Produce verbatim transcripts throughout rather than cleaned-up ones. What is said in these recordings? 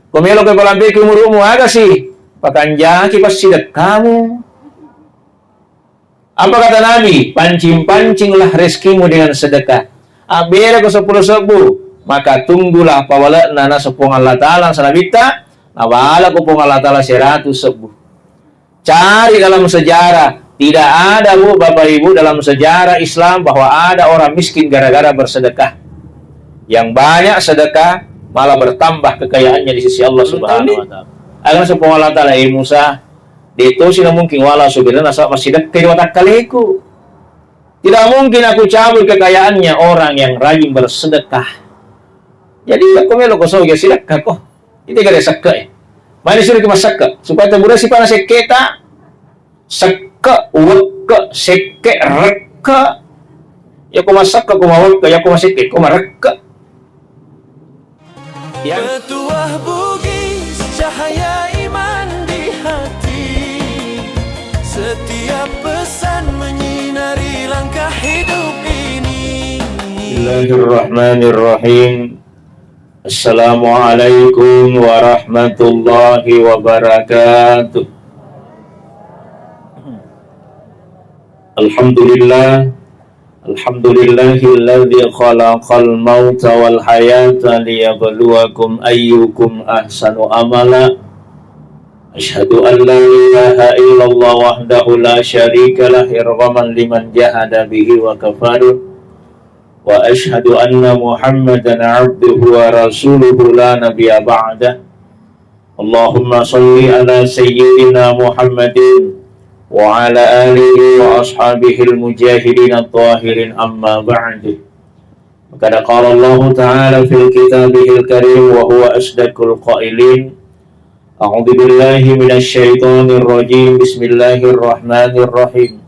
Ko melo ko palampeki umurumu, aga si? Pakanjaki passidekkamu. Apa kata Nabi? Pancing-pancinglah rezekimu dengan sedekah. Abbere ko seppulo sebbu, maka tunggulah pawale'na naseng Puang Allah Ta'ala, sanabitta, nabala ko Puang Allah Ta'ala seratus sebbu. Cari dalam sejarah, tidak ada, Bu, Bapak Ibu, dalam sejarah Islam bahwa ada orang miskin gara-gara bersedekah. Yang banyak sedekah malah bertambah kekayaannya di sisi Allah Subhanahu wa Ta'ala. Aga naseng Puang Allah Ta'ala, "Eh Musa, de tosi na mungkin wala subira nasaba massidekkai watakkaleku. Tidak mungkin aku cabut kekayaannya orang yang rajin bersedekah." Jadi, yakko melo ko soge sidekka ko. Itu gare sekke. Mani suruh ki massekke supaya teburasi pana sekketa. Sekke, wekke, sekke, rekke. Yakko massekke ko mawekke, yakko masekke ko marekke. Yang Petuah Bugis, cahaya iman di hati. Setiap pesan menyinari langkah hidup ini. Bismillahirrahmanirrahim. Assalamualaikum warahmatullahi wabarakatuh. Alhamdulillah. Alhamdulillahilladzi khalaqal mauta wal hayata liyabluwakum ayyukum ahsanu amala. Asyhadu an la ilaha illallah wahdahu la syarika lah, irghaman liman jahada bihi wa kafaru. Wa asyhadu anna Muhammadan abduhu wa rasuluhu la nabiyya ba'dah. Allahumma salli ala sayyidina Muhammadin wa ala alihi wa ashabihil mujahidin at-tahirin, amma ba'du. Faqad qala Allahu ta'ala fil kitabihil karim wa huwa asdaqul qailin. A'udzu billahi minasy syaithanir rajim. Bismillahirrahmanirrahim.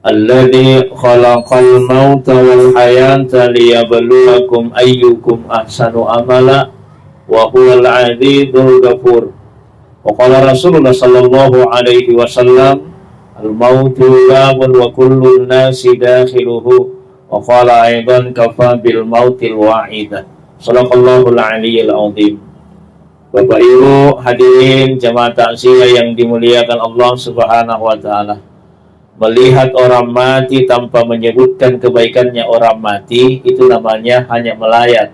Alladzi khalaqal mauta wal hayata liyabluwakum ayyukum ahsanu amala wa huwal azizul ghafur. Wa qala Rasulullah sallallahu alaihi wasallam, "Al mautu babun wa kullun nasi dakhiluhu." Wa qala aidan, "Kafa bil mautil wa'ida." Sadaqallahul aliyyil azim. Bapak Ibu hadirin jamaah takziah yang dimuliakan Allah Subhanahu wa taala. Melihat orang mati tanpa menyebutkan kebaikannya orang mati, itu namanya hanya melayat.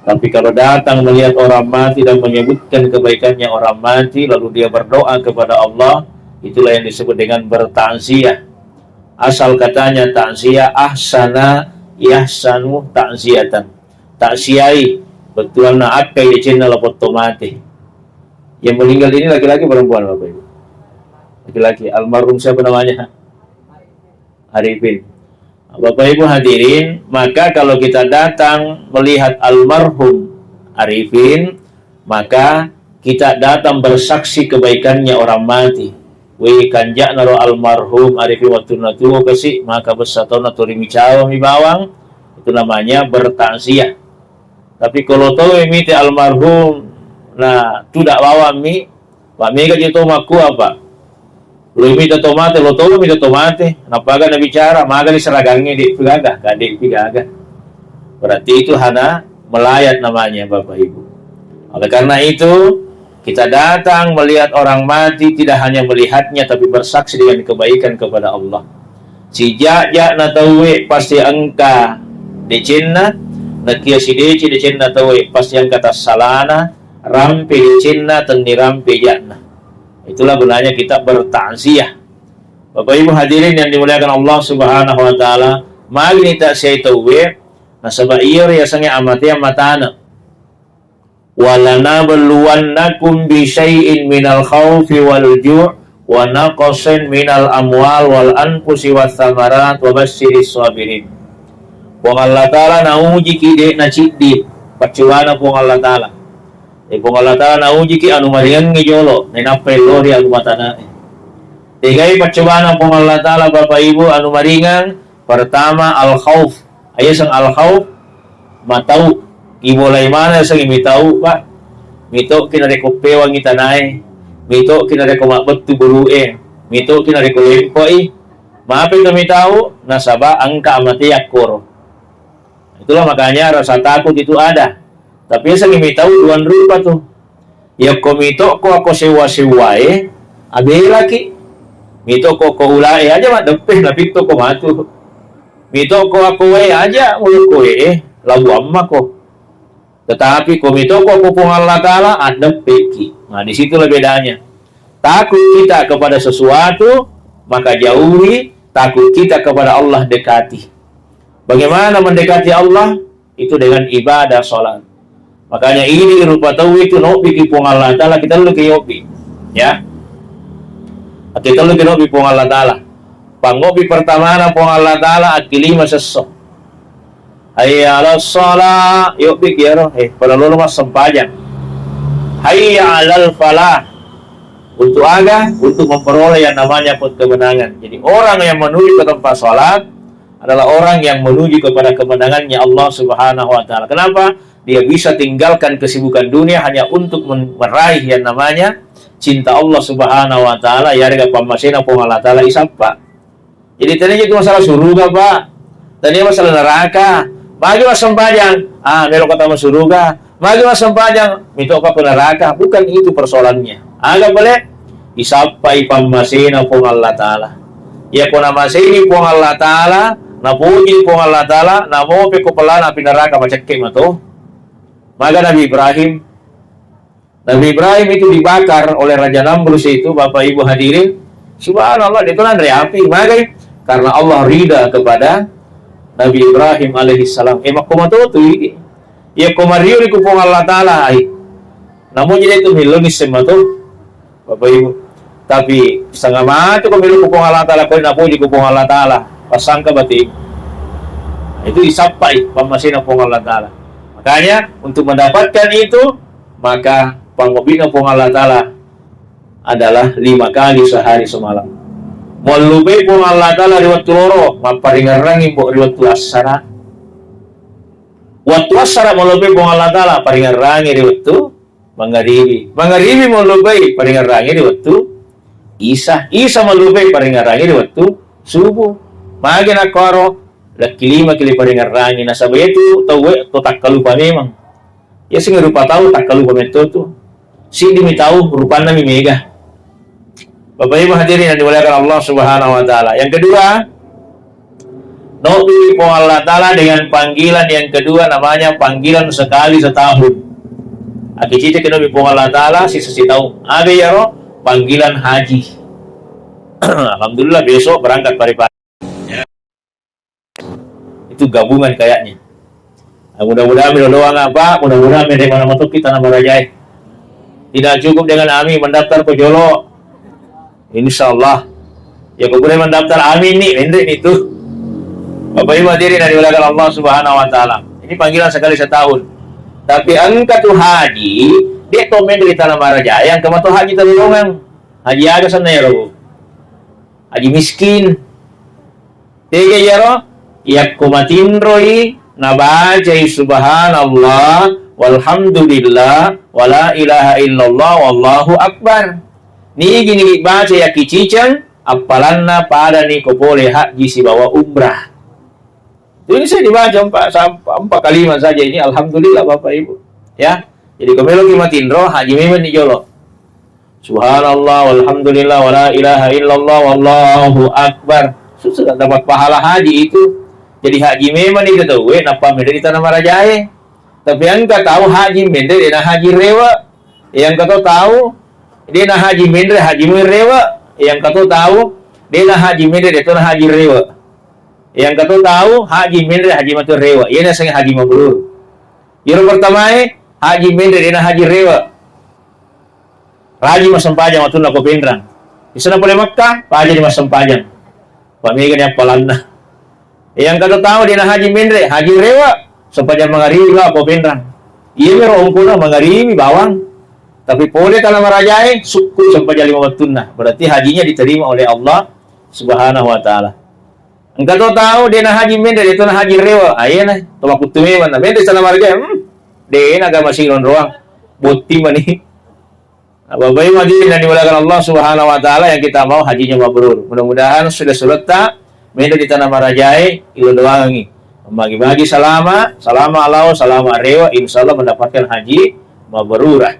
Tapi kalau datang melihat orang mati dan menyebutkan kebaikannya orang mati, lalu dia berdoa kepada Allah, itulah yang disebut dengan bertakziah. Asal katanya takziah, ahsana yahsanu takziatan. Takziahi, bettuanna akkai decenna lapong to mate. Yang meninggal ini laki-laki perempuan, Bapak Ibu? Laki-laki. Almarhum siapa namanya? Arifin. Bapak Ibu hadirin, maka kalau kita datang melihat almarhum Arifin, maka kita datang bersaksi kebaikannya orang mati. We, kanja'na ro almarhum Arifin wettunna tuo kasi, maka bessa taunna tori micawa mi bawang, itu namanya bertakziah. Tapi kalau tau mite almarhum na tudak bawang mi, Pak, mega ji to makkua, Pak. Lo mita to mate, lo to mita to mate. Nappaga nabicara, maga ni seragangnge, de' pi gaga, ka de' pi gaga. Berarti itu hana melayat namanya, Bapak Ibu. Oleh karena itu, kita datang melihat orang mati, tidak hanya melihatnya, tapi bersaksi dengan kebaikan kepada Allah. Sijak-jak na tauwe pasti engka decenna, nakia sidece decenna tauwe pasti engka tassalana, rampe decenna, tenni rampe ja'na. Itulah gunanya kita bertakziah. Bapak Ibu hadirin yang dimuliakan Allah Subhanahu wa taala, magi ni takziahi tauwe, nasaba iyaro yasengnge amateang matana. Walanabluwannakum bisyai'in minal khaufi wal ju' wa naqsin minal amwal wal anfusi was samarat wa basyiris sabirin. Puang Allah Ta'ala naujiki de' naciddi paccobana Puang Allah Ta'ala. Eh, Puang Allah Ta'ala naujiki anu maringengngi jolo, nainappa ello ri anu matanae. Tegai paccobana Puang Allah Ta'ala, Bapak Ibu, anu maringang? Pertama, al-khauf. Ayaseng al-khauf, matau. Ibolai mana yasengnge mitau, Pak? Mitoki narekko pewangngi tanae, mitoki narekko mabbettu bulu'e, mitoki narekko lempoi. Mape to mitau, nasaba engka amate akkoro. Itulah makanya rasa takut itu ada. Tapi yasengngi mitau duang rupa tu. Yakko mitokko ako sewwa-sewwae, abelaki. Mitokko ko ulae aja maddeppe, napitto ko matu. Mitokko ako wae aja, mulokko ee, labu ammako. Tetapi ko mitokko ko Puang Allah Ta'ala, addeppeki. Nah, disitulah bedanya. Takut kita kepada sesuatu, maka jauhi. Takut kita kepada Allah, dekati. Bagaimana mendekati Allah? Itu dengan ibadah, salat. Makanya idi rupa tau itu nobbiki Puang Allah Ta'ala, kita dulu ke yobbi. Ya. Atau kita dulu ke nobbi Puang Allah Ta'ala. Pangobbi pertamana Puang Allah Ta'ala, akki lima sesso. Hayya 'alas shalah, yobbi kiaro, eh, pada lolo massempajang. Hayya 'alal falah. Untuk aga? Untuk memperoleh yang namanya kemenangan. Jadi orang yang menuju ke tempat salat adalah orang yang menuju kepada kemenangannya Allah Subhanahu wa Ta'ala. Kenapa? Dia bisa tinggalkan kesibukan dunia hanya untuk men-, meraih yang namanya cinta Allah Subhanahu wa Ta'ala, yarega pammasena Puang Allah Ta'ala isappa. Jadi, tania itu masalah suruga, Pak. Tania masalah neraka. Magi massempajang, ah, melo kata suruga. Magi massempajang, mitoka ke neraka. Bukan itu persoalannya. Aga boleh? Isappai pammasena Puang Allah Ta'ala. Iya ko namaseni Puang Allah Ta'ala, napuji Puang Allah Ta'ala, namope ko pelana api neraka, macekke mato. Maga Nabi Ibrahim, Nabi Ibrahim itu dibakar oleh Raja Namrus itu, Bapak Ibu hadirin. Subhanallah, dia itu nanre api. Magai? Karena Allah ridha kepada Nabi Ibrahim alaihissalam. Eh, makko mato tu ini. Ya, ko mariuri ku Puang Allah Ta'ala, ai. Namu jadi itu miloni sematu, Bapak Ibu. Tapi setengah mati ko milu ku Puang Allah Ta'ala, ko napuji ku Puang Allah Ta'ala. Pasangka bati. Itu disappai pammasena Puang Allah Ta'ala. Makanya, untuk mendapatkan itu, maka pangobina Puang Allah Ta'ala adalah lima kali sehari semalam. Mallupai Puang Allah Ta'ala ri wettu loro, mapparingerrangi mbo ri wettu assara. Wettu assara mallupai Puang Allah Ta'ala, paringerrangi ri wettu mangaribi. Mangaribi mallupai, paringerrangi ri wettu isa. Isa mallupai, paringerrangi ri wettu subuh. Magi nakkoro, lakki lima kili paringerrangi. Nasaba itu tauwe to takkalupa memang. Iya sing rupa tau takkalupa metto tu. Siddimi tau rupanna mi mega. Bapak Ibu hadirin yang dimuliakan Allah Subhanahu wa Ta'ala. Yang kedua, nobbi Puang Allah Ta'ala dengan panggilan yang kedua, namanya panggilan sekali setahun. Akicicek nobbi Puang Allah Ta'ala sisa sitaung. Aga iyaro? Panggilan haji. Alhamdulillah, besok berangkat Parepare. Itu gabungan kayaknya. Nah, mudah-mudahan melo doang apa, mudah-mudahan melo mana mato kita nama rajae. Tidak cukup dengan ami mendaftar ke jolo. Insya Allah. Ya, ko pura mendaftar ami ni, mendek ni tu. Bapak Ibu hadirin yang dimuliakan Allah Subhanahu wa Ta'ala. Ini panggilan sekali setahun. Tapi engka tu haji, dia to mendek di tanah marajae, yang kemato haji terlolongan. Haji aga sana ya, Rabu? Haji miskin. Tega iyaro? Yakko matinroi nabacai subhanallah, walhamdulillah, wala ilaha illallah, wallahu akbar. Nigi-nigi baca yakkiciceng, appalanna padani ko pole haji sibawa umrah. Itu bisa dibaca empat, sampai empat kalimat saja ini, alhamdulillah, Bapak Ibu. Ya. Jadi, ko meloki matinro, haji memang ni jolo. Subhanallah, walhamdulillah, wala ilaha illallah, wallahu akbar. Sudah dapat pahala haji itu. Jadi, haji memang ni tauwe, nappa mede di tanah marajae. Tapi engka tau haji mende, dena haji rewe. Yang kata tau, dena haji mende, haji rewe. Yang kata tau, dena haji mende, dena haji rewe. Yang kata tau, haji mende, haji matu rewe. Iya naseng haji mabrur. Iyaro pertamae, haji mende, dena haji rewe. Raji massempajang wattunna ko Penrang. Isana pole Makkah, pajani massempajang. Pamegani appalanna. Yang kata tau dena haji mende, haji rewe, sempajang mangaribi ba ko Penrang. Iya mero ongkona mangaribi bawang. Tapi pole tanah marajae, sukku sempajang lima wattunna. Berarti hajinya diterima oleh Allah Subhanahu wa Ta'ala. Engka to tau dena haji mende, de to na haji rewe. Ayena, to makuttu memang na mende sana marga. Hmm. Dena agama sinonroang. Botti mani. Nah, Bapak Ibu hadirin yang dimuliakan Allah Subhanahu wa Ta'ala, yang kita mau hajinya mabrur. Mudah-mudahan sudah suretta mende di tanah marajae, ilo doangi. Bagi-bagi salama, salama lao, salama rewa, insya Allah mendapatkan haji mabrurah.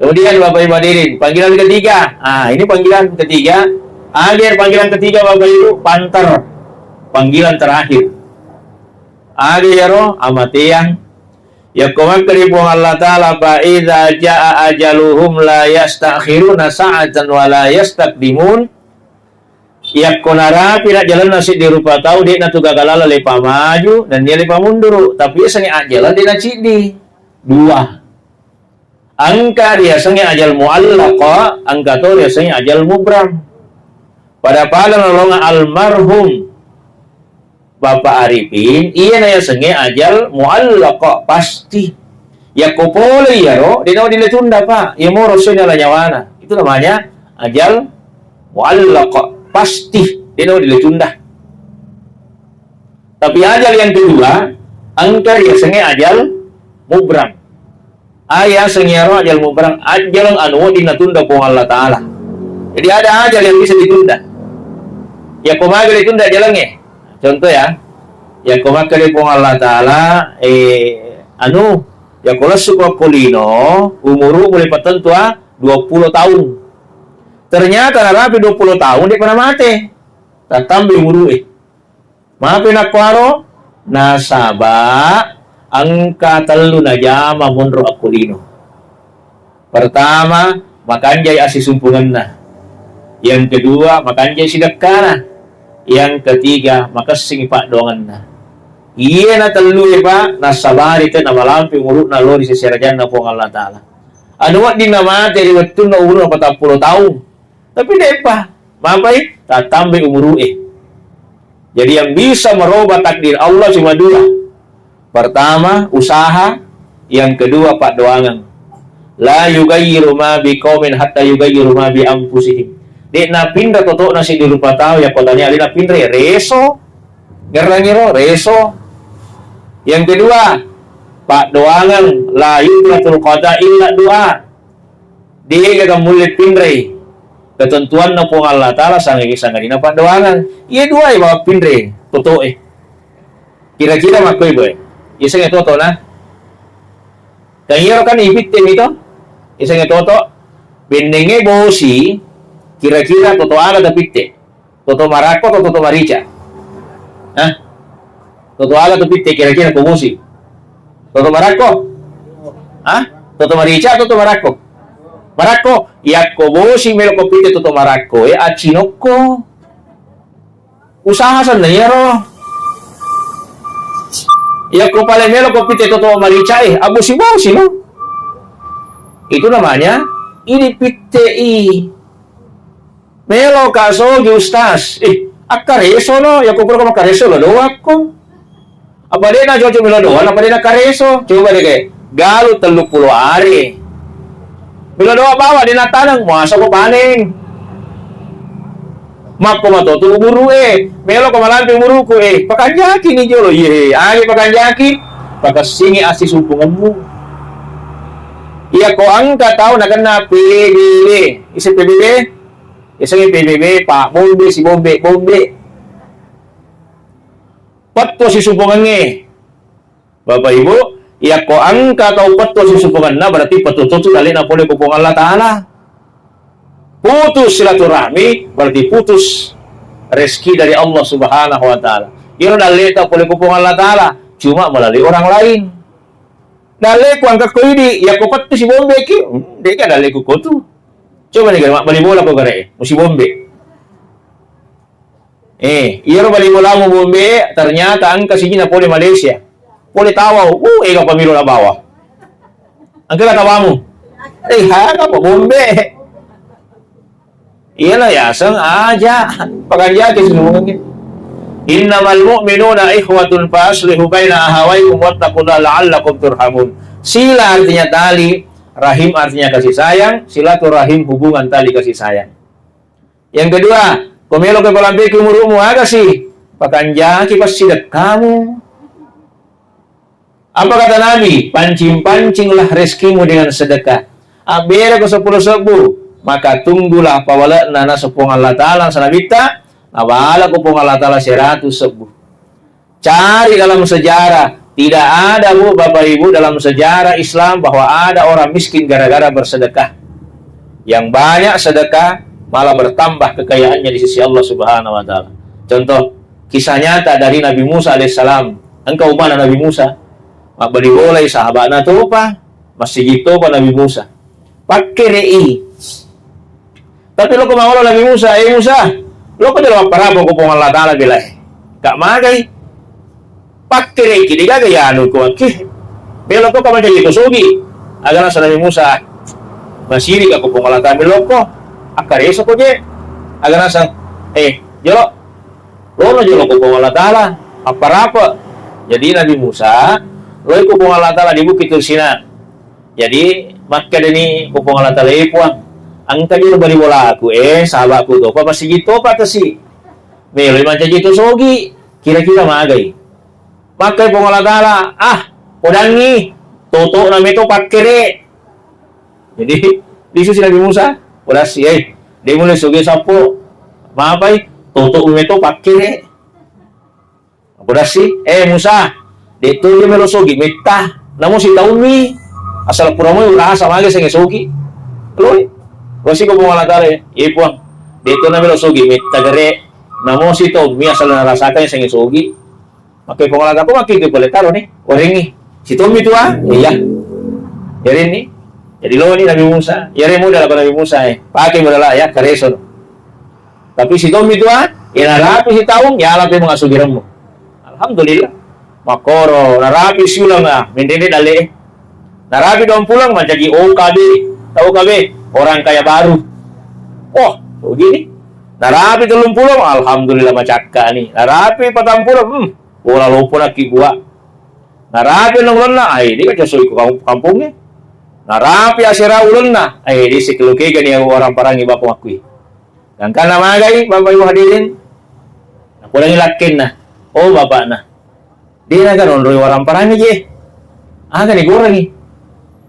Kemudian Bapak Ibu hadirin, panggilan ketiga. Ah, ini panggilan ketiga. Akhir panggilan ketiga Bapak Ibu, panter. Panggilan terakhir. Aga iyaro amateang. Yakko makkeda Puang Allah Ta'ala, "Fa idza jaa ajaluhum la yastakhiruna sa'atan wa la yastaqdimun." Yakko narapi najjalenna seddi rupa tau, de'na tu gaga lala lepa maju, nennia lepa munduru. Tapi yasengnge ajal de'na ciddi. Dua. Engka riasengnge ajal muallaq, engka to riasengnge ajal mubram. Pada-pada nolonga almarhum Bapak Arifin, iyana yasengnge ajal muallaq, pasti. Yakko pole iyaro, de'na wedding le tunda, Pak. Iya moro soi nala nyawana. Itu namanya ajal muallaq, pasti. De'na wedding le tunda. Tapi ajal yang kedua, engka riasengnge ajal mubram. Aya sengiyaro ajal mubrang, ajal anu wedding natunda Puang Allah Ta'ala. Jadi ada ajal yang bisa ditunda. Yakko maga ditunda ajalangnge. Contoh ya, yakko makkeda Puang Allah Ta'ala, eh, anu, yakko lessu ko akko lino, umuru mulai patentu ah, dua puluh tahun. Ternyata narapi dua puluh tahun, dia pernah mate. Tattambai umuru eh. Mape nakkuaro? Nasaba engka tellu najama monro akko lino. Pertama, makanjai assisumpungenna. Yang kedua, makanjai sidekkana. Yang ketiga, makessingi paddoangenna. Iye na tellu e, Pak, nassabari te namalampe umuru'na lao ri seserajanna Puang Allah Ta'ala. Anu wedding namate ri wettunna umuru'na patappulo taung. Tapi de'pa, mapai tattambai umuru'e. Jadi yang bisa merubah takdir Allah cuma dua. Pertama, usaha. Yang kedua, paddoangeng. La yugayyiru ma bi qaumin hatta yugayyiru ma bi anfusihim. De'na pinra toto'na siddi rupa tau, yakko tania alena pinra, reso. Ngerrangiro, reso. Yang kedua, paddoangeng, la yudratul qada illa doa. De'gaga mulle pinrei ketentuanna Puang Allah Ta'ala sangai-, sangadinna paddoangeng. Iye duae bawang pinrei toto'e. Kira-kira makkoi boe. Isengnge toto na. Kan iyaro kan ipitte mi to. Isengnge toto. Bennengnge bosi, kira-kira toto aga tapitte. Toto marakko atau toto marica? Hah? Toto aga tu pitte kira-kira ko bosi? Toto marakko? Hah? Toto marica atau toto marakko? Marakko. Yakko bosi melo ko pitte toto marakko, eh, acinokko. Usaha senna iyaro. Yakko pale melo ko pitte toto marica, eh, abosi-bosi no. Itu namanya ini pitte i. Melo ka sogi, Ustaz. Ih, akkareso no, yakko pura ko makkareso lo doakko. Apa de' na cocok melo doang, apa de' na kareso? Coba deh, kayak galu tellu pulo are. Melo doang bawa de' na taneng, muasa ko panen. Makko mato tu umuru e, melo ko malampe umuruku e, pakanjaki ni jolo, iye, age pakanjaki, pakessingi assi sumpungemmu. Iya ko engka tau nakenna P B B, isi P B B? Yasengnge P B B, Pak, bombe, si bombe, bombe. Pettu sisumpungengnge. Bapak Ibu, yakko engka tau pettu sisumpungenna, berarti pettu-pettu dalle'na pole ko Puang Allah Ta'ala. Putus silaturahmi, berarti putus rezeki dari Allah Subhanahu wa Ta'ala. Iyaro dalle'ta pole ko Puang Allah Ta'ala, cuma melalui orang lain. Dalle'ku engka ko idi, yakko pettu si bombe ki, hmm, de'ga dalle'ku ko tu. Coba ni, mabbali bola ko gare, musi bombe. Eh, iyaro bali bolamu bombe, ternyata engka sijinna pole Malaysia. Pole tawau, uh, ega pamilo na bawa. Engka ka tawamu? Eh, haga pa bombe. Iyana yaseng aja. Pakanjaki sesungguhnya. Innamal mu'minuna ikhwatun fa aslihu baina ahawaikum wattaqullaha la'allakum turhamun. Sila artinya tali, rahim artinya kasih sayang, silaturahim hubungan tali kasih sayang. Yang kedua, ko melo ko palampeki umurumu, aga si? Pakanjaki passidekkamu. Apa kata Nabi? Pancing-pancinglah rezekimu dengan sedekah. Abbere ko seppulo sebbu, maka tunggulah pawale'na naseng Puang Allah Ta'ala, naseng Nabitta, nabala ko Puang Allah Ta'ala seratus sebbu. Cari dalam sejarah, tidak ada, Bu, Bapak Ibu, dalam sejarah Islam bahwa ada orang miskin gara-gara bersedekah. Yang banyak sedekah malah bertambah kekayaannya di sisi Allah Subhanahu wa Ta'ala. Contoh, kisah nyata dari Nabi Musa alaihissalam. Engka ummana Nabi Musa, mabbali bolai sahabatna topa, masigi topa Nabi Musa. Pakkere'i. Tapi loko mawolo Nabi Musa, "Eh Musa, loko jolo mapparapa ko Puang Allah Ta'ala belae. Ka magai. Pakkereki degaga yanu ko ki. Belo ko ka mancaji ko sogi." Aga nasa Nabi Musa, "Masiri ka ko Puang Allah Ta'ala belo ko. Akkareso ko je." Aga nasa, "Eh, jolo. Lono jolo ko Puang Allah Ta'ala. Mapparapa." Jadi Nabi Musa loi ko Puang Allah Ta'ala di Bukit Tursina. Jadi, makkedani ko Puang Allah Ta'ala, "Eh, Puang, engka jolo bali bolaku, eh, sahabatku topa, masigi topa kasi. Meloi mancaji to sogi, kira-kira magai?" Makkai Puang Allah Ta'ala, "Ah, podangi, toto'na meto pakkere." Jadi, lisusi Nabi Musa, "Podasi, eh, de mulai sogi sappo, mapai, toto'mu meto pakkere." Podasi, "Eh, Musa, de to je melo sogi metta, namo sitaummi, asal pura moi urasa mage sengnge sogi." Loi, losi ko Puang Allah Ta'ala, "Eh, Puang, de to na melo sogi metta gare, namo sitaummi asal narasakan sengnge sogi." Makkai Puang Allah Ta'ala, "Ko makkitu pole taro ni, warengngi. Sitaummi tua?" "Iya." Yarenni. Jadi loni Nabi Musa, yare modal ko Nabi Musa, eh, pake modal ya, kareso. Tapi sitommi tua, ya narapi sitaung, ya ala pe mangasugiremmu. Alhamdulillah. Makkoro, narapi siuleng, ah, menrene dalle. Narapi duang pulang, mancaji O K B. Tahu O K B? Orang kaya baru. Oh, begini. Narapi tellung pulang, alhamdulillah macakka ni. Narapi patang pulang, hmm, bola lopo nakki gua. Narapi enneng ulenna, ai, dia kan sesuai ku kamp-, kampungnge. Narapi asera ulenna, ai, dia sekelukega ni orang parangi bako makkui. Gangkanna magai, Bapak Ibu hadirin, napodangi lakkenna, "Oh, bapakna, de naga nonroi waramparangi je, aga ni gorangi?"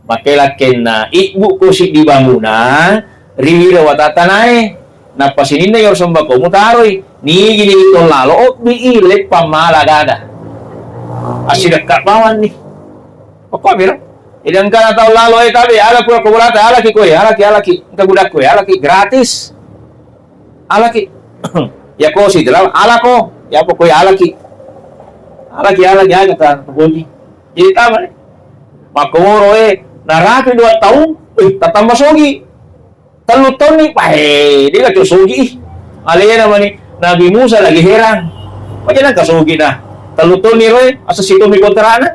Makkai lakkenna, "Ibbu ko siddi bangunan, riwira watatanae, nappa sininna yoro sembako mutaroi, nigi-nigi to lalo obbi i, leppang mala gaga." Assidekka bawanni. Pokoknya, jadi engkana tau lalo, "Eh, tabe, ala kura ko bolata, alaki koe, alaki, alaki. Engka gudakku, alaki, gratis." Alaki. Ya ko si jelas, alako. Ya pokoknya alaki. Alaki, alaki, aga ta, pokoknya. Jadi tama, eh. Makkomoro, eh, narapi dua tahun, eh, tatamba sogi. Tellu taunni, wah, eh, dia kacau sogi. Alena mani, Nabi Musa lagi heran. Macam nangka sogi dah. Tellu taunni roe, asa sitomi kontrana.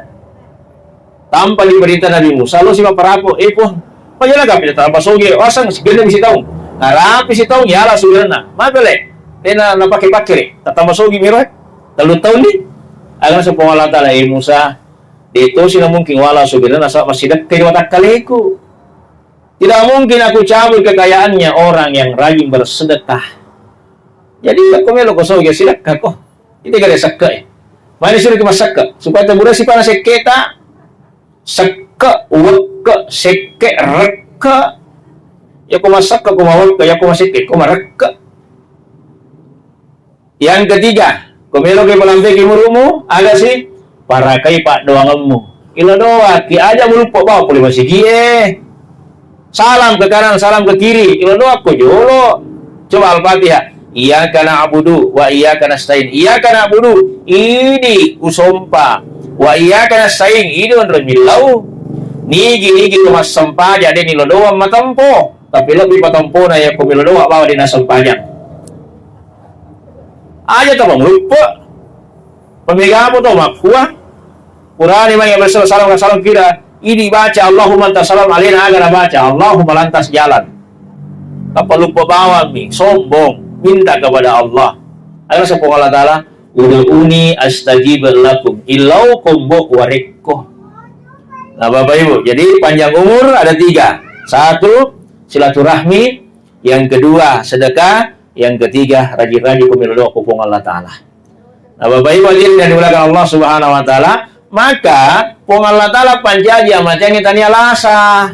Tanpa diperintah Nabi Musa, lo si maparapo, "Eh, Puang, pajalan kapi tamba sogi, wasang, sigenna mi sitaung." Narapi sitaung, yala sugirenna. Mapele, dena napake-pake re, tatamba sogi miro, eh. Tellu taunni, aga nasa Puang Allah Ta'ala, "Eh, Musa, de tosi na mungkin wala sugirenna, sa massidekkai watakkaleku. Tidak mungkin aku cabut kekayaannya orang yang rajin bersedekah." Jadi, aku melo ko sogi, sidekka ko. Itu gare sekke, eh. Mani suruh ke masekke, supaya terbura si panas sekketa, sekke, wekke, sekke, rekke. Ya ko masekke, ko mawekke, ya ko masekke, ko marekke. Yang ketiga, ko melo ke palampeki murumu, aga si, parakai paddoangemmu. Ilo doa, ki aja muluppo bawa pole masigi, eh. Salam ke kanan, salam ke kiri. Ilo doa ko jolo. Coba Al-Fatihah. Iyyaka na'budu wa iyyaka nasta'in. Iyyaka na'budu. Idi usompa. Wa iyyaka nasta'in. Idi onro millau. Nigi-nigi tu massempajang de ni lo doang matempo. Tapi lebih patampona ya ko melo doa bawa de nasempajang. Aja to mangluppe. Pemega apa to makkua? Purani mai bersalam, salam, salam kira. Idi baca Allahumma anta salam, alena aga nabaca Allahumma lantas jalan. Apa lupa bawami, sombong, minta kepada Allah. Ada sepung Allah Ta'ala, "Ud'uni astajib lakum." Illau kombo warekko. Nah, Bapak Ibu, jadi panjang umur ada tiga. Satu, silaturahmi. Yang kedua, sedekah. Yang ketiga, rajin-rajin ko melo doa ko Puang Allah Ta'ala. Nah, Bapak Ibu hadirin yang dimuliakan Allah Subhanahu wa Ta'ala, maka Puang Allah Ta'ala pancaji amatengnge tania lasa.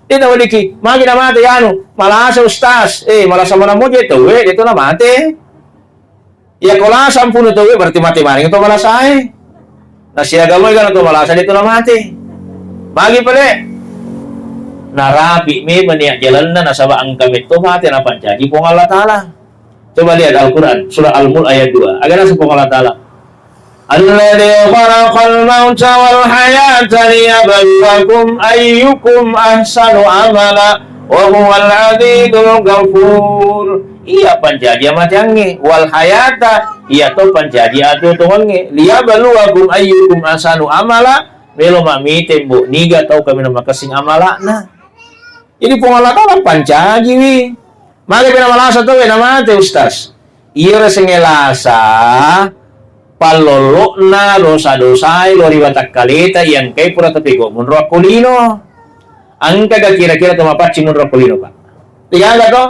Dia tahu diki, magi na mate anu, malasa ustaz, eh, malasa mana moje tahu, eh, itu na mate. Iya ko lasa mpunu tauwe, berarti mate maneng to malasae. Na siaga moi gana to malasa de to na mate. Magi pale? Narapi memang niat jalanna nasaba engka metto mate napancaji Puang Allah Ta'ala. Coba lihat Al-Quran, surah Al-Mulk ayat dua. Aga naseng Puang Allah Ta'ala, "Alladzi khalaqal mauta wal hayata liyabluwakum ayyukum ahsanu amala wa huwal azizul ghafur." Iya pancaji amateangnge, wal hayata, iya to pancaji atuo-tuongengnge, liyabluwakum ayyukum ahsanu amala, melo mamite mbo niga tau kaminang makessing amala'na. Jadi Puang Allah Ta'ala pancajiwi. Magi pena malasa tauwe namate, Ustaz? Iyaro sengnge lasa pallollo'na dosa-dosae lao ri watakkaleta iya engkae pura tapegau monro akko lino. Engkaga kira-kira to mapaccing monro akko lino, Pak? Degaga to?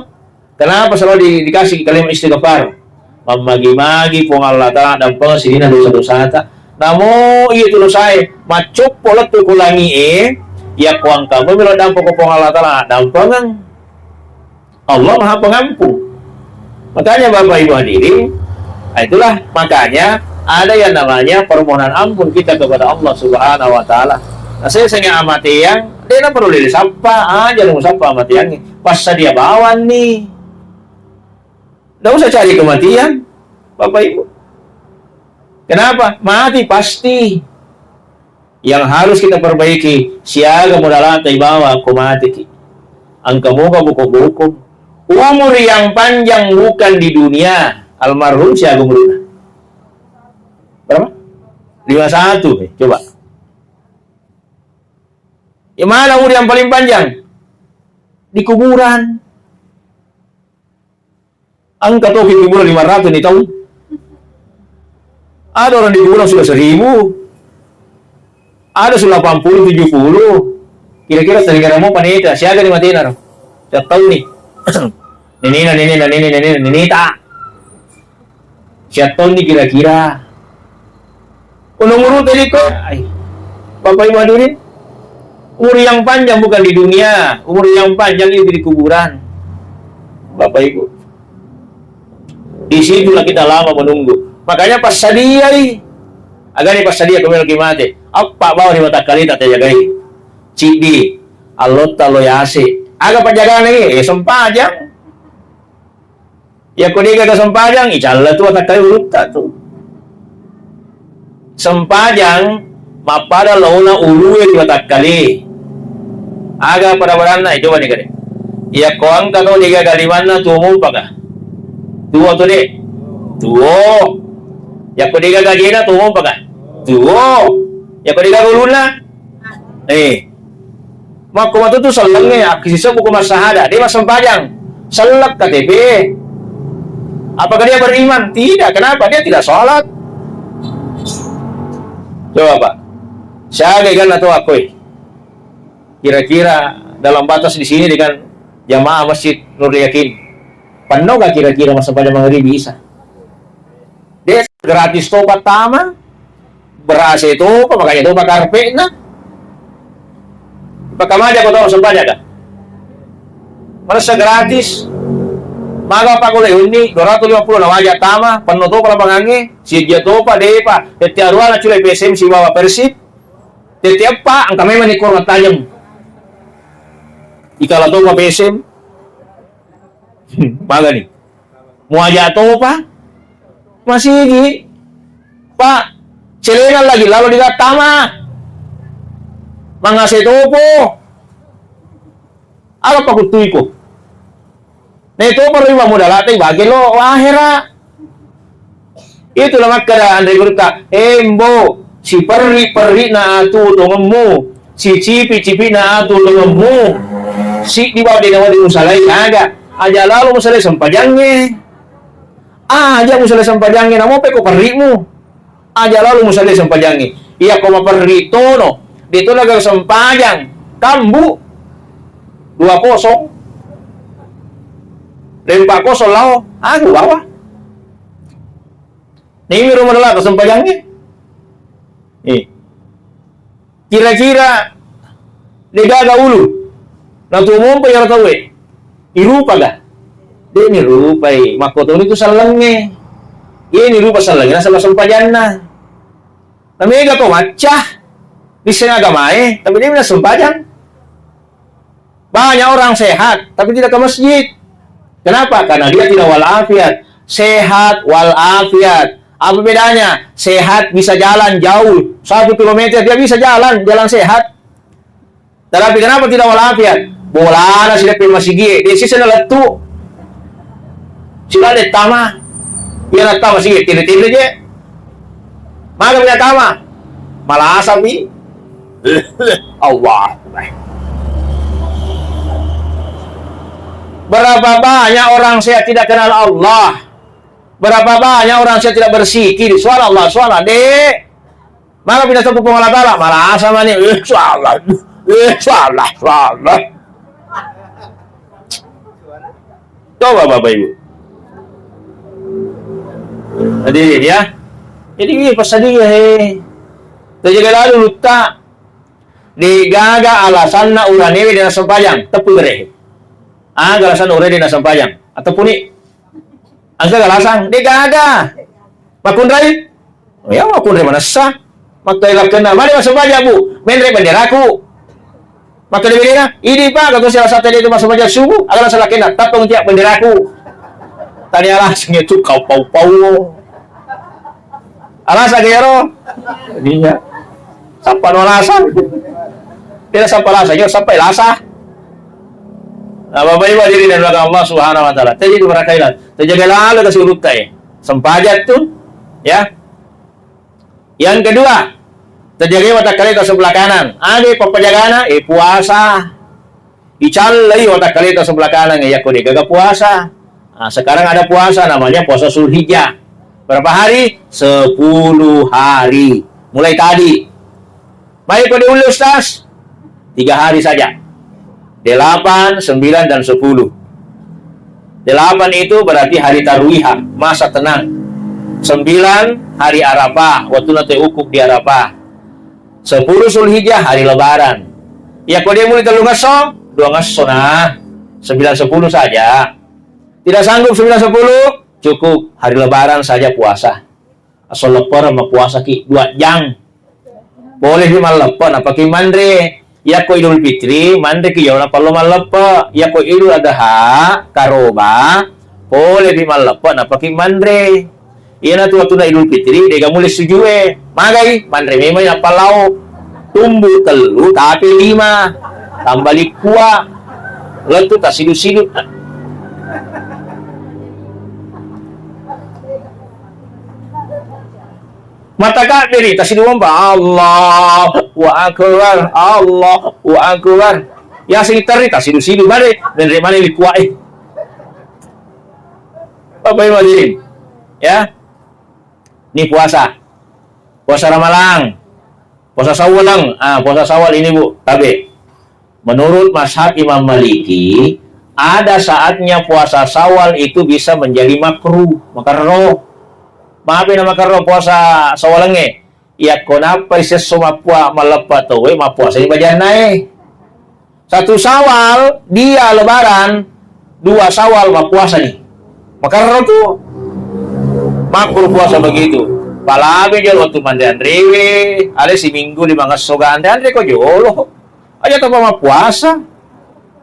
Kenapa selalu di-, dikasih kalimat istighfar? Mammagi-magi Puang Allah Ta'ala dampengeng sininna dosa-dosata. Namo iya tu dosae maccoppo lettu ko langi'e, yakko engka melo dampeng ko Puang Allah Ta'ala, dampengeng. Allah Maha Pengampun. Makanya Bapak Ibu hadirin, nah itulah makanya ada yang namanya permohonan ampun kita kepada Allah Subhanahu wa Ta'ala. Nah, saya sengge amateang, de' na perlu disappa, aja lu sappa amateangnge. Passadia bawanni. Nggak usah cari kematian, Bapak Ibu. Kenapa? Mati pasti. Yang harus kita perbaiki, siaga modalata ibawa ko mateki. Engka moga buko-buko. Umur yang panjang bukan di dunia. Almarhum siaga umurna? Berapa? Lima satu, eh. Coba. Di mana umur yang paling panjang? Di kuburan. Engka to ki kuburan lima ratus ni taung. Ada orang di kuburan sudah seribu. Ada sudah delapan puluh, tujuh puluh. Kira-kira teringat mau paneta, siaga ni matena ro? Siap tahu ni. Nenena, nenena, nenena, nenena, neneta. Siap tahu ni kira-kira. Ulung uru tadi ko, ai. Bapak Ibu hadirin, umur yang panjang bukan di dunia, umur yang panjang itu di kuburan. Bapak Ibu, di situlah kita lama menunggu. Makanya pas sadiai, agani pas sadia ko melo ki mate, appa bawa di watakkaleta tajagai. Ciddi, allotta lo yase. Aga pajagana ni, eh, sempajang. Yakko degaga sempajang, icalla tu watakkaleta ulutta tu. Sempajang mappada laona ulue ri watakkale. Aga pada-padanna, eh, coba ni kade. Yakko engka to degaga limanna tuo mompaka. Tuo to de. Tuo. Yakko degaga jena tuo mompaka. Tuo. Yakko degaga ulunna. Eh. Makko matu tu sellengnge, akkisisebbu ko massahada, de' massempajang. Selleng K T P. Apakah dia beriman? Tidak. Kenapa? Dia tidak sholat. Coba, Pak. Siaga iganna to akkoe. Kira-kira dalam batas di sini dengan jamaah Masjid Nurul Yakin. Penno ga kira-kira massempajang Maghrib Isya? De' gratis topa tama, berase topa, makanya topa karpetna. Pakamaja ko tau sempajang ga? Merasa gratis. Maga pa ko le unni, dua ratus lima puluh na waja tama, penno topa lapangangnge, sijia topa, depa, tette aruana culai P S M sibawa Persib, tette eppa, engka memang ni korang tajeng. Ikala topa P S M, magani. Muaja topa masigi, Pak, celengan lagi lalo digattama. Mangase topo. Aga pakuttuiko? Naitopa ro iwa modalata ibage lo ahera. Itulah makkeda anre gurutta, "Embo, siperri-perrina atu tongemmu, sicipi-cipina atu tongemmu, siddi bawang de' nawedding musalai aga, aja lalo musalai sempajangnge. Aja musalai sempajangnge, namope ko perrimu. Aja lalo musalai sempajangnge. Iya ko maperri tono, de' to naga sempajang, kambu, dua kosong, lempa kosong lao, aku bawa." Nimi ro modalata sempajangnge. Eh. Kira-kira degaga ulu. Natuo mompa iyaro tauwe. Irupaga? De' nirupai. Makkotoni tu sellengnge. Ini rupa sellengi nasaba sempajanna. Namega to macca, disseng agamae, tapi dia bilang sempajang. Banyak orang sehat, tapi tidak ke masjid. Kenapa? Karena dia tidak walafiat. Sehat walafiat. Apa bedanya? Sehat bisa jalan jauh, satu kilometer dia bisa jalan, jalan sehat. Tetapi kenapa tidak walafiat? Bolana sideppe masigie, de siseng lettu. Sila de tama. Iya na tama sih, tinde-tinde je. Maga punya tama? Malasa pi. Allah. Berapa banyak orang saya tidak kenal Allah? Berapa banyak orang saya tidak berzikir? Suara Allah, suara de. Maga pinasabbu Puang Allah Taala, malasa mani, eh, salah, eh, salah, salah. Coba Bapak Ibu. Hadirin ya. Jadi ini pesan dia, he. Terjaga lalu luta. Degaga alasanna uranewe dena sempajang, teppu berehe. Aga alasanna uranewe dena sempajang? Atau puni? Aga alasan? Degaga. Makunrai? Oh, ya, makkunrai manessa. Makkai lakkenna, mane massempajang, Bu? Menre benderaku. Makkeda berena, idi Pak, katu salah satu itu massempajang subuh, aga alasan lakkenna, tappeng tiap benderaku. Tadi alasan itu kau pau-pau. Alasan ke ero? Iya. Sappa no alasan. Tidak sappa alasan, yo sappa ilasa. Nah, Bapak Ibu hadirin yang dimuliakan Allah Subhanahu wa Taala. Jadi itu berkaitan. Terjaga lalu kasih urut tai. Sempajang tuh, ya. Yang kedua, terjaga watakkaleta sebelah kanan. Ade pappajagana, eh, puasa. Icallai watakkaleta sebelah kanan, eh, yakko degaga puasa. Nah, sekarang ada puasa namanya puasa Zulhijjah. Berapa hari? Sepuluh hari. Mulai tadi. Baik, kode dulu, Ustaz. Tiga hari saja. Delapan, sembilan, dan sepuluh. Delapan itu berarti hari tarwihah, masa tenang. Sembilan, hari Arafah, waktu nanti wukuf di Arafah. Sepuluh Zulhijjah, hari Lebaran. Ya, kode mulai telu ngesso, dua ngesso nah. Sembilan, sepuluh saja. Tidak sanggup sembilan, sepuluh, cukup hari Lebaran saja puasa. Aso leppereng mapuasaki dua jang. Polepi malleppe napaki manre. Yakko Idul Fitri, manreki jolo napallo malleppe. Yakko Idul Adha, karoba, polepi malleppe napaki manre. Iyanatu wettunna Idul Fitri, dega mulle sujue. Magai, manre memang nappallao. Tumbu tellu, tapi lima. Tambah likkua. Lettu tasidu-sidu. Matakabbiri, tasidu mompa, Allahu Akbar, Allahu Akbar. Yaseng terri, tasidu-sidu, bare, menre mani likuae. Bapak Ibu hadirin, ya. Ini puasa. Puasa Ramalang. Puasa Sawal, ah, puasa Sawal ini, Bu, tabe. Menurut mazhab Imam Maliki, ada saatnya puasa Sawal itu bisa menjadi makruh, makerro. Mape na makerro puasa Sawalengnge? Yakko nappai siesso mappua-, malleppa tauwe, mappuasai bajannae. Satu Sawal, dia Lebaran, dua Sawal mappuasani. Makerro tu. Makruh puasa begitu. Palabe jolo wettu manre-anrewe, ale siminggu lima ngesso ga anre-anre ko jolo. Aja tapa mappuasa.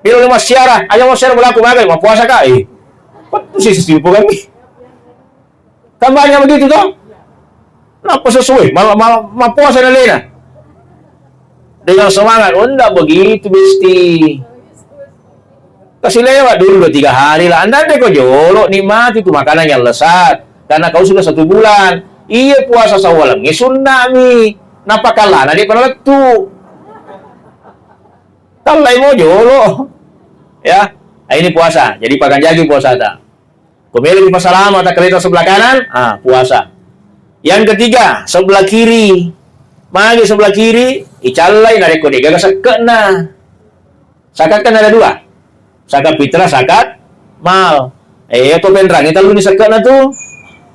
Bilo lima siara, aja mau siara berlaku magai, mappuasa ka? Eh. Pettu sisi simpu kami. Kan banyak begitu toh? Nappa sesuai, malah, malah mappuasa na lena. Dengan semangat, oh ndak begitu, Besti. Kasih lewat dulu dua tiga hari lah. Anda deh kok jolo, nikmati tuh makanan yang lezat. Karena kau sudah satu bulan. Iya puasa Sawalengnge sunnami. Nappa kallana dia pernah lettu. Kallai mo jolo. Ya, ini puasa. Jadi pakanjaki puasata. Ko meloki pasalama takkaleta sebelah kanan, ah, puasa. Yang ketiga, sebelah kiri. Magi sebelah kiri, icallai narekko degaga sekke'na. Zakat kan ada dua. Zakat fitrah, zakat mal. Eh, to penrangi tellu ni sekke'na tu.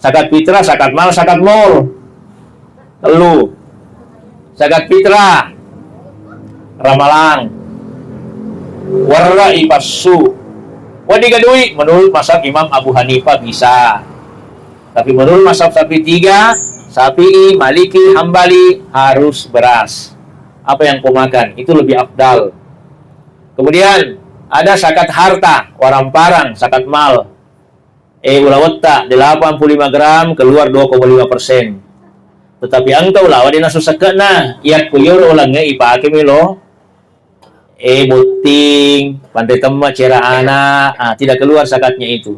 Zakat fitrah, zakat mal, zakat mol. Tellu. Zakat fitrah. Ramalang. Werra ipassu. Wedding gadui, menurut mazhab Imam Abu Hanifah bisa. Tapi menurut mazhab Syafi'i tiga, Syafi'i, Maliki, Hambali, harus beras. Apa yang kau makan, itu lebih afdal. Kemudian ada zakat harta, waramparang, zakat mal. Eh, ulawetta delapan puluh lima gram, keluar dua koma lima persen. Tetapi engka ulawa de' nasu sekke'na, yakko iyaro ulengnge ipake melo, eh, botting, panre temme, cera ana, ah, tidak keluar zakatnya itu.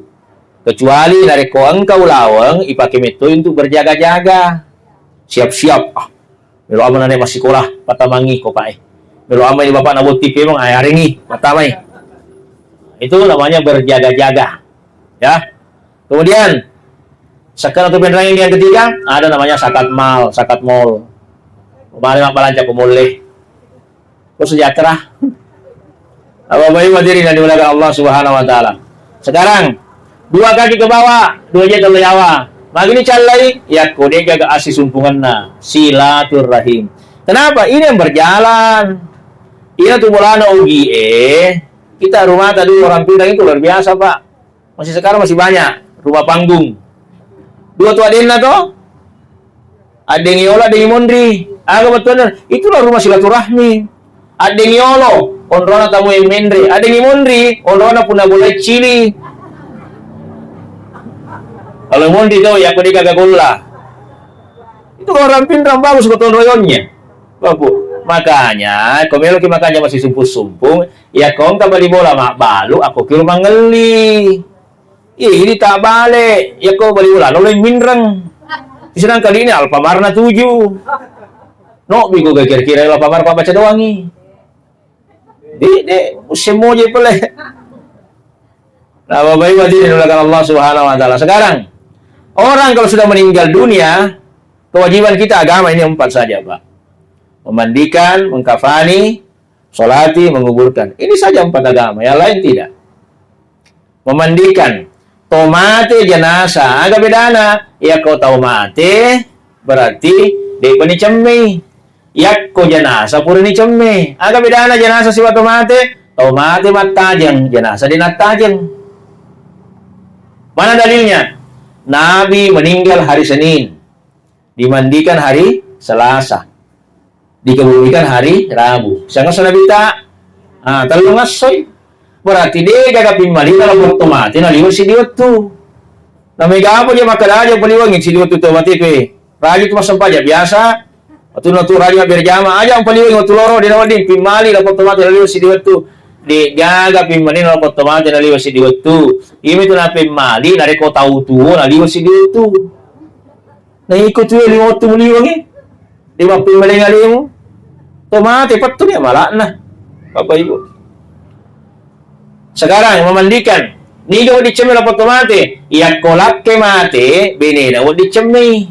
Kecuali narekko engka ulaweng, ipake metto untuk berjaga-jaga. Siap-siap, ah, melo ama nane massikola, patamangi ko pae. Melo ama ini bapak na botting pemeng, ah, yarengi, patamai. Itu namanya berjaga-jaga. Ya. Kemudian, sekarang tu penrangin yang ketiga, ada namanya zakat mal, zakat mol. Mari mak balanja ko molle. Ko sejahtera. Apa bayi hadirin yang dimuliakan Allah Subhanahu wa Ta'ala. Sekarang, dua kaki ke bawah, dua jari tellu nyawa. Magini callai, yakko de' gaga asisumpungenna, silaturrahim. Kenapa? Ini yang berjalan. Ini tu bolana ugi, eh. Kita rumah tadi orang pindah itu luar biasa, Pak. Masih sekarang masih banyak rumah panggung. Dua tu adenna to, addeng yolo, addeng monri. Aga bettuanna? Itulah rumah silaturahmi. Addeng yolo, onrona tamu yang menre. Addeng monri, onrona punna bola cili. Kalau monri to, yakko de' gaga golla. Itu orang pinrang bagus gotong royongnya. Bapak, makanya, ko meloki makanja masih sumpung-sumpung, yakko engka bali bola mabbalu, akko kiro mangelli. Ih, ini tak balik. Yakko bali bola, nolai minreng. Sedangkan ini Alfamart na tuju. No, biko kira-kira Alfamart pak baca doangi. Di, de, musim moje pele. Nah, Bapak Ibu hadirin dimuliakan Allah Subhanahu wa Ta'ala. Sekarang, orang kalau sudah meninggal dunia, kewajiban kita agama ini empat saja, Pak. Memandikan, mengkafani, sholati, menguburkan. Ini saja empat agama, yang lain tidak. Memandikan, to mate jenazah, aga bedana? Yakko tau mate, berarti de'pa nicemmei. Yakko jenazah pura nicemme. Aga bedana jenazah sibawa to mate? To mate mattajeng, jenazah de' nattajeng. Mana dalilnya? Nabi meninggal hari Senin, dimandikan hari Selasa, dikebumikan hari Rabu. Siangesso Nabitta? Ah, tellungesso i. Berarti de' gaga pimmalina lao to mate naliwe' siddi wettu. Na mega apa je makkeda aja paliwengi siddi wettu to mate kue. Rajin tu massempajang biasa. Wettunna tu rajin berjamaah aja paliwengi wettu loro de' nawedding pimmali lao to mate naliwe' siddi wettu. De' gaga pimmalina lao to mate naliwe' siddi wettu. Iyami tu napimmali narekko tau tuo naliwe' siddi wettu. Na iko tuo lima wettu muliwengi. De' mappimmaleng alemu. To mate pettu ni amala'na. Bapak Ibu. Sekarang memandikan. Niga wedding cemme lao to mate? Yakko lakke mate, benena wedding cemmei.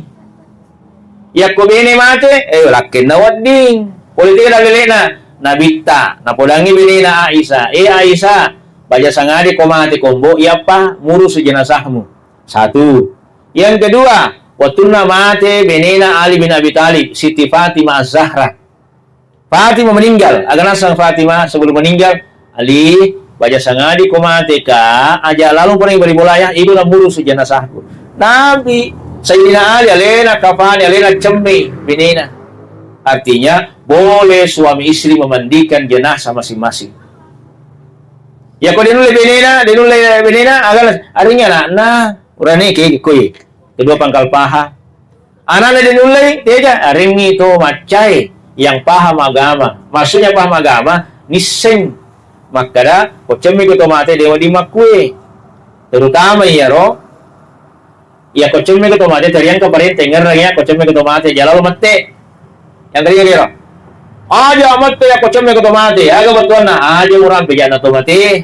Yakko bene mate, eh, lakkenna wedding. Pole tega dalle'na? Nabitta, napodangi benena Aisyah. Eh, Aisyah, baja sangadi ko mate kombo, iyappa murusu jenazahmu. Satu. Yang kedua, wettunna mate benena Ali bin Abi Thalib, Siti Fatimah Az-Zahra. Fatimah meninggal, aga naseng Fatimah sebelum meninggal, Ali, baja sangadi ko mate ka, aja lalung pura bali bola ya, ibu namurus jenazahku. Nabi, Sayyidina Ali, alena kafani, alena cemme benena. Artinya, boleh suami istri memandikan jenazah masing-masing. Ya, ko de' nulle benena, de' nulle benena, aga aringngi anakna, urane ke koi. Kedua pangkal paha. Anakna de' nullei, teja, aringngi to maccae yang paham agama. Maksudnya paham agama, nisseng makkeda, ko cemme ko to mate de' wedding makkue. Terutama iyaro, iya ko cemme ko to mate, teriangka parente, ngerrang iya, ko cemme ko to mate, jalo mette. Yang tadi kira, aja mette ya ko cemme ko to mate, aga bettuanna, aja murampe jana to mate.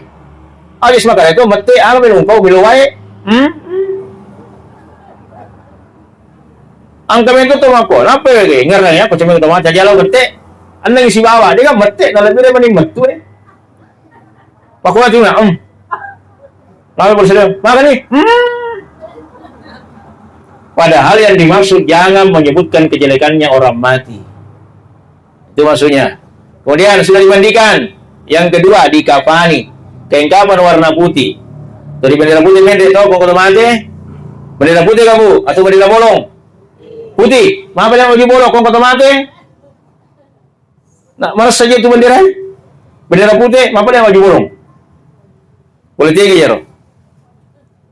Aja semakara itu mette, aga melo mpau melo wae. Hmm? Engka mento to makko, nappa wege ngerang ya, ko cemme to mate jalo mette. Annang sibawa, de' kan mette, na lebbi de' mani mettu e. Pakkuatu na, em. Lalu bersedia, makan nih. Hmm. Padahal yang dimaksud jangan menyebutkan kejelekannya orang mati. Itu maksudnya. Kemudian sudah dimandikan. Yang kedua, dikafani. Kain kafan warna putih. Dari bendera putih mende to, ko to mate. Bendera pute ka, Bu, atau bendera bolong? Pute. Mapa de' mabaju bolong, ko engka to mate? Na, maressa je tu bendera? Bendera pute, mapa de' mabaju bolong? Pole tega iyaro.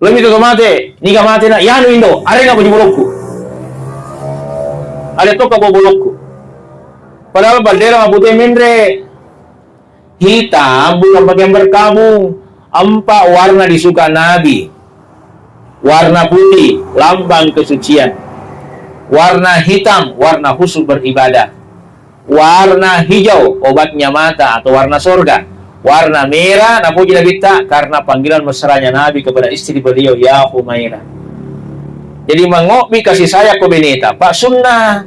Lebbi to mate, niga mate na, iyanu indo, arenga baju bolokku. Ada tokka bo-, bolokku. Padahal bendera mapute menre. Hitam bukan pakaian berkabung. Empat warna disuka Nabi. Warna putih, lambang kesucian. Warna hitam, warna khusyuk beribadah. Warna hijau, obatnya mata atau warna sorga. Warna merah, napoji Nabitta karena panggilan mesranya Nabi kepada istri beliau, "Ya Humaira." Jadi, mangobbi kasih sayang ko beneta, Pak, sunnah.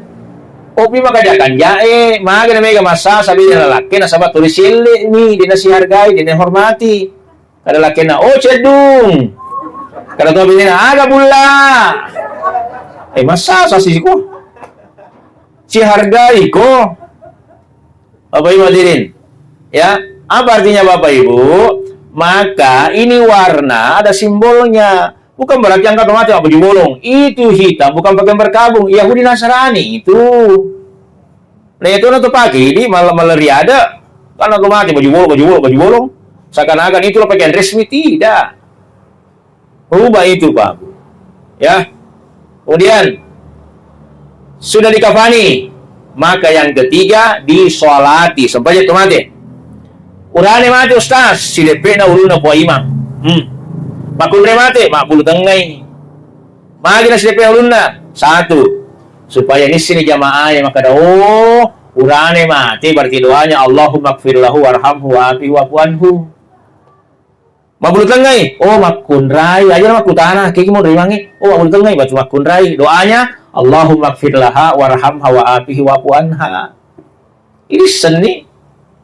Obbi makaja-kanjae, maga na mega massasa bede lalakke, nasaba tuli sielle'ni, de' nasihargai, de' nahormati. Kada lakkenna, "Oh, ceddung." Kada to benena, "Aga bulla." Eh, massasa siko. Sihargai ko. Bapak Ibu hadirin. Ya, apa artinya Bapak Ibu? Maka ini warna ada simbolnya. Bukan berarti engka to mate mabbaju bolong. Itu hitam bukan pakaian berkabung. Yahudi Nasrani itu. Nah, itu na to pake di mal-, maleriade. Karena to mate baju bolong, baju bolong, baju bolong. Seakan-akan itulah pakaian resmi, tidak. Rubah itu, Pak. Ya. Kemudian, sudah dikafani, maka yang ketiga disolati, sempajang to mate. Urane mate, Ustaz, sideppena ulunna Puang Imam. Hmm. Makkunrai mate, mabbulu tengngai. Magi na sideppena ulunna? Satu, supaya nissini jamaah yang makkada, "Oh, urane mate, berarti doanya, Allahumma gfir lahu warhamhu wa'afihi wa'fu anhu." Mabbulu tengngai, oh, makkunrai, aja makkutana, kegi mau riwangi, oh, mabbulu tengngai, batu makkunrai, doanya, "Allahumma gfir laha warhamha wa'afihi wa'fu anha." Ini seni,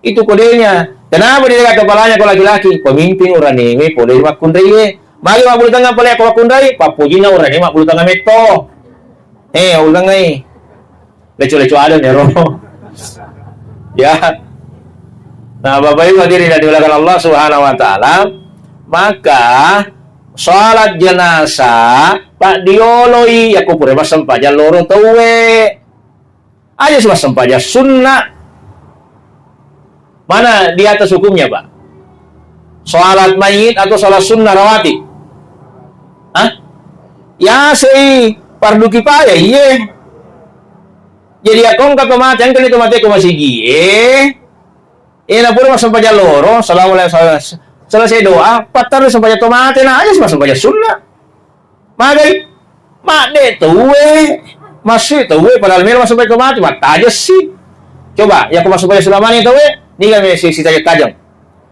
itu kodenya. Kenapa dia kepalanya ko laki-laki? Pemimpin uranewe pole makkunrai. Magi mabbulu tengnga pole ko makkunrai, pappojinna urane mabbulu tengnga metto. Eh, ullengngai. Leco-leco ada nero. Ya. Nah, Bapak Ibu hadirin yang dimuliakan Allah Subhanahu wa Ta'ala, maka salat jenazah, Pak, dioloi, yakko pura massempajang loro tauwe. Aja sih massempajang sunnah. Mana di atas hukumnya, Pak? Salat mayit atau salat sunnah rawatib? Hah? Ya, sei fardu kifayah, iye. Jadi, ya, kong kata mate, yang kena itu mate ke masigi, eh. Eh, na pura massempajang loro, assalamualaikum, selesai doa, pattar sempajang to mate, nah, aja sih massempajang sunnah. Magai, madde tauwe, massu tauwe, padahal melo massempajang to mate, mattajeng si. Coba, ya, ko massempajang sunnah mani tauwe, niga me si, si tajeng-tajeng.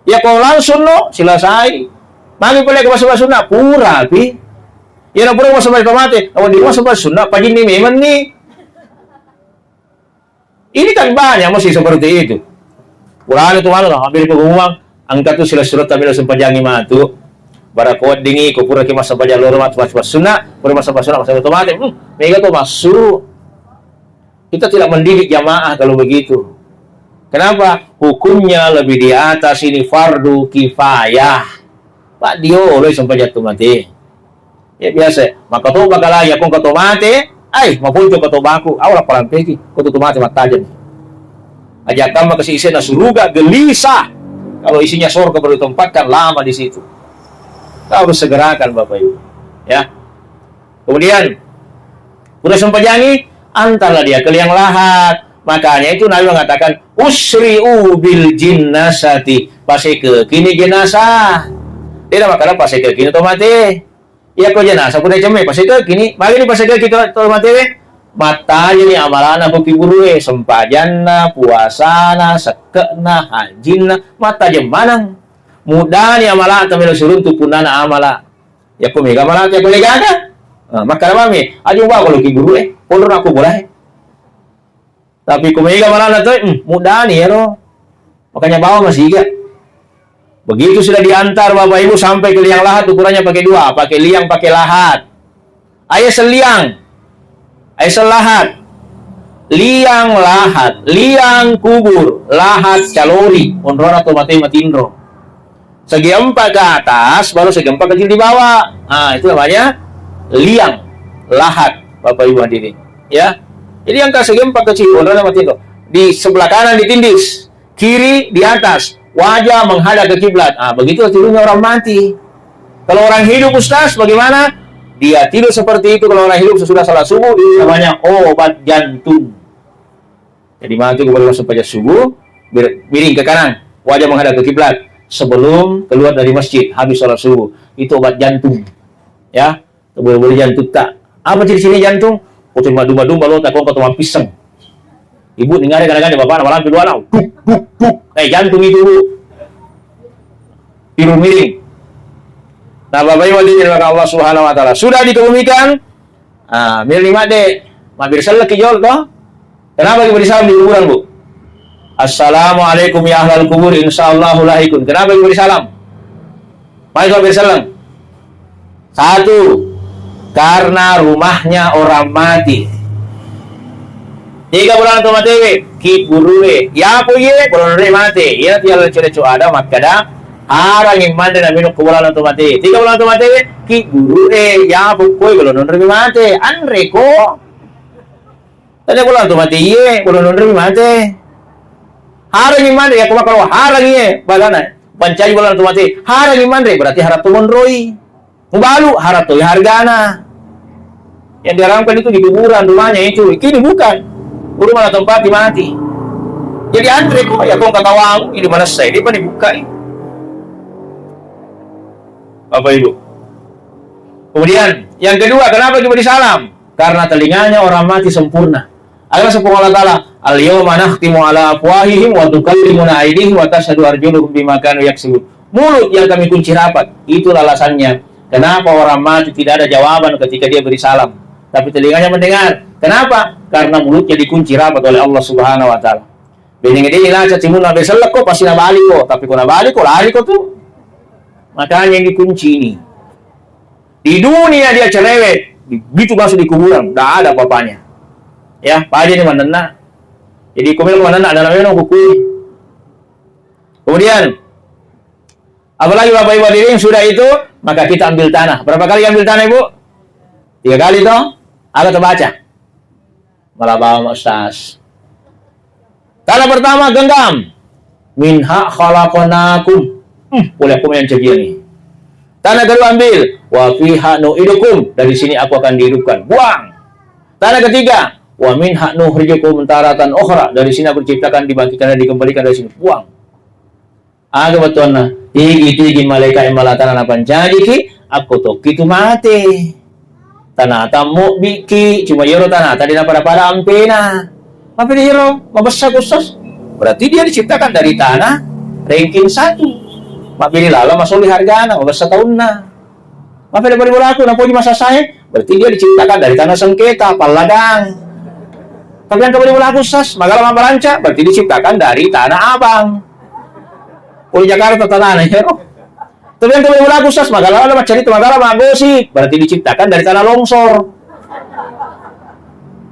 Ya, ko langsung no, selesai. Magi pole ko massempajang sunnah, pura pi. Ya, na pura massempajang to mate, awan di massempajang sunnah, pajinni memang ni. Ini kan banyak masih seperti itu. Purana tu mana lah, hampir pengumuman, angka tu sila surat kami langsung pajangi matu. Bara ko weddingi, ko pura ki massempajang loro matu, matu, matu sunnah, pura massempajang sunnah, massempajang to mate. Hmm, mega to massu. Kita tidak mendidik jamaah kalau begitu. Kenapa? Hukumnya lebih di atas ini fardu kifayah. Pak, diolo sempajang to mate. Ya, biasa. Maka to bakal ya, kong kato mate, ai, maponco kato baku, awal apa rampeki, ko tu mate mattajeng. Aja kama kasi isi na suruga gelisah. Kalau isinya sorga baru ditempatkan lama di situ. Kita harus segerakan, Bapak Ibu. Ya. Kemudian, udah sempajangi, antarlah dia ke liang lahat. Makanya itu Nabi mengatakan, "Usri'u bil jinnasati." Paseke kini jenazah. Tidak makanya paseke kini to mate. Iya ko jenazah, ko deceng me, paseke kini, magi ni paseke kini to, to mate we. Mattajeni amalana ko kiburue, sempajanna, puasana, sekke'na, hajinna, mattajeng manang. Mudani amala ta melo suruntu punnana amala. Yakko mega malate, yakko degaga. Nah, makkada mami, aju ba ko lo kiburu e, pondro nakko bola e. Tapi ko mega malana to, hmm, mudani ero. Makanya bawa masiga. Begitu sudah diantar Bapak Ibu sampai ke liang lahat, ukurannya pakai dua, pakai liang, pakai lahat. Ayo seliang. Aiseng lahat. Liang lahat, liang kubur, lahat calori, onrona to mate matinro. Segi empat ke atas, baru segi empat kecil di bawah. Nah, itu namanya liang lahat, Bapak Ibu hadirin. Ya. Jadi yang kasih gempa kecil, orang mati itu. Di sebelah kanan ditindis, kiri di atas, wajah menghadap ke kiblat. Ah, begitu tidurnya orang mati. Kalau orang hidup, Ustaz, bagaimana? Dia tidur seperti itu kalau orang hidup sesudah salat subuh, itu namanya obat jantung. Jadi mati kepada sepanjang subuh, bir-, miring ke kanan, wajah menghadap ke kiblat. Sebelum keluar dari masjid, habis salat subuh, itu obat jantung. Ya, boleh-boleh jantung tak. Apa ciri-ciri jantung? Kau cuma dumba-dumba lo, tak kau kau pisang. Ibu dengar kadang-kadang bapak malam kedua lah, duk, duk, duk. Eh, jantung itu, Bu. Tidur miring. Nah, Bapak Ibu hadirin Allah Subhanahu wa Ta'ala. Sudah dikebumikan, ah, miring madde, mabbere selleng ki jolo to. Kenapa kita beri salam di kuburan, Bu? Assalamualaikum ya ahlal kubur, insyaallah lahikun. Kenapa kita beri salam? Mari kita beri salam. Satu, karena rumahnya orang mati. Tiga, bolana to matewe, ki gurue. Yapo iye, bolana re mate. Iya tiala cere co ada makkada, harangi manre na minung ko bolana to mate. Tiga, bolana to matewe, ki gurue. Yapo koi, bolana re mate. Anre ko. Tadi bolana to mate iye, bolana re mate. Harangi manre, ya ko makkada harangi iye, bagana. Pancaji bolana to mate. Harangi manre, berarti harap to monroi. Mubalu, harap toi hargana. Yang diharamkan itu di kuburan rumahnya itu. Ini bukan. Rumah tempati mati. Jadi anre ko, ya ko katawamu, ini manessai, dia pani bukai. Bapak Ibu. Kemudian, yang kedua, kenapa kita beri salam? Karena telinganya orang mati sempurna. Aga naseng Puang Allah Ta'ala, "Al-yawma nakhtimu ala afwahihim wa tukallimuna aidihim wa tashhadu arjuluhum bima kanu yaksibun." Mulut yang kami kunci rapat, itulah alasannya kenapa orang mati tidak ada jawaban ketika dia beri salam. Tapi telinganya mendengar. Kenapa? Karena mulutnya dikunci rapat oleh Allah Subhanahu wa Ta'ala. Beneng deni laca timunna besellekko, pasti nabaliko. Tapi ko nabaliko, lariko tu. Makanya ini kunci ini. Di dunia dia cerewet, begitu masuk di kuburan, tidak ada apa-apanya. Ya, paja ni manenna. Jadi, komen manenna, ada namanya kuku. Kemudian, apalagi Bapak Ibu hadirin, sudah itu, maka kita ambil tanah. Berapa kali ambil tanah, Ibu? Tiga kali, toh? Ada terbaca. Malah bawa Ustaz. Tanah pertama genggam. "Minha khalaqnakum." Hmm, boleh aku yang cegia nih. Tanah kedua ambil. "Wa fiha nu'idukum." Dari sini aku akan dihidupkan. Buang. Tanah ketiga. "Wa minha nukhrijukum taratan ukhra." Dari sini aku diciptakan, dibangkitkan dan dikembalikan dari sini. Buang. Aga bettuanna, tigi-tigi malaika'e malatana napancajiki, akko tokki tu mate. Tanata mobbiki, cuma iyaro tanata de napada-pada ampena. Mappede iyaro, mabessa ku Ustaz? Berarti dia diciptakan dari tanah ranking satu. Mabbere lala masoli hargana, mabessa taunna. Mappede bali bolaku, napoji masasae, berarti dia diciptakan dari tanah sengketa, pallagang. Tapi engka bali bolaku, Sas, magala mabbaranca, berarti diciptakan dari Tanah Abang. Poli Jakarta tanana, ya. Tapi engka bali bolaku, Sas, magala ada maccarita, magala maggosip, berarti diciptakan dari tanah longsor.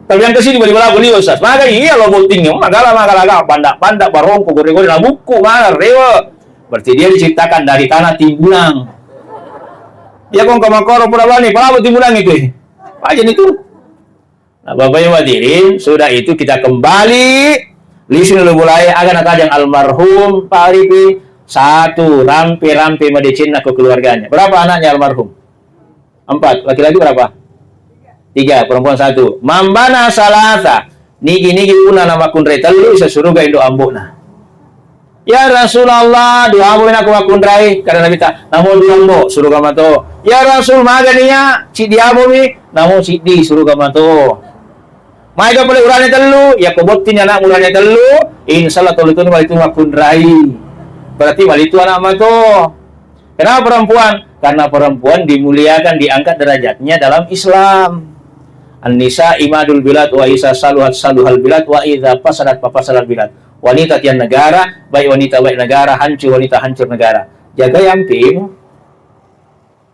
Tapi engka sini bali bolaku liwe, Sas. Maga iya lo botting, magala, magala, aga, banda, banda, barongko, gore-gore, nabukku, maga, rewe. Berarti dia diciptakan dari tanah timbunan. Ya, kong kamakoro pura bani, pala timbunan itu. Aja itu. Nah, Bapak Ibu hadirin, sudah itu kita kembali. Lisu dulu mulai, aga natajang almarhum Pak Arifin. Satu, rampe-rampe madecenna ke keluarganya. Berapa anaknya almarhum? Empat. Laki-laki berapa? Tiga, perempuan satu. Mambana salasa. Nigi-nigi punna namakkunrai tellu, isa suruga indo ambo'na. Ya Rasulullah, dua ambo'mi nakku makkunrai. Kata Nabitta, namo dua ambo, suruga mato. Ya Rasul, magani ya, ciddi ambo'mi, namo ciddi, suruga mato. Maega pole urane tellu, yakko botting anakmu urane tellu, insya Allah tolu tunu malitu makkunrai. Berarti malitu anak mato. Kenapa perempuan? Karena perempuan dimuliakan, diangkat derajatnya dalam Islam. An-nisa imadul bilad wa isa saluhat saluhal bilad wa idza fasadat fa fasadal bilad. Wanita tiang negara, baik wanita baik negara, hancur wanita hancur negara. Jagai ampemu.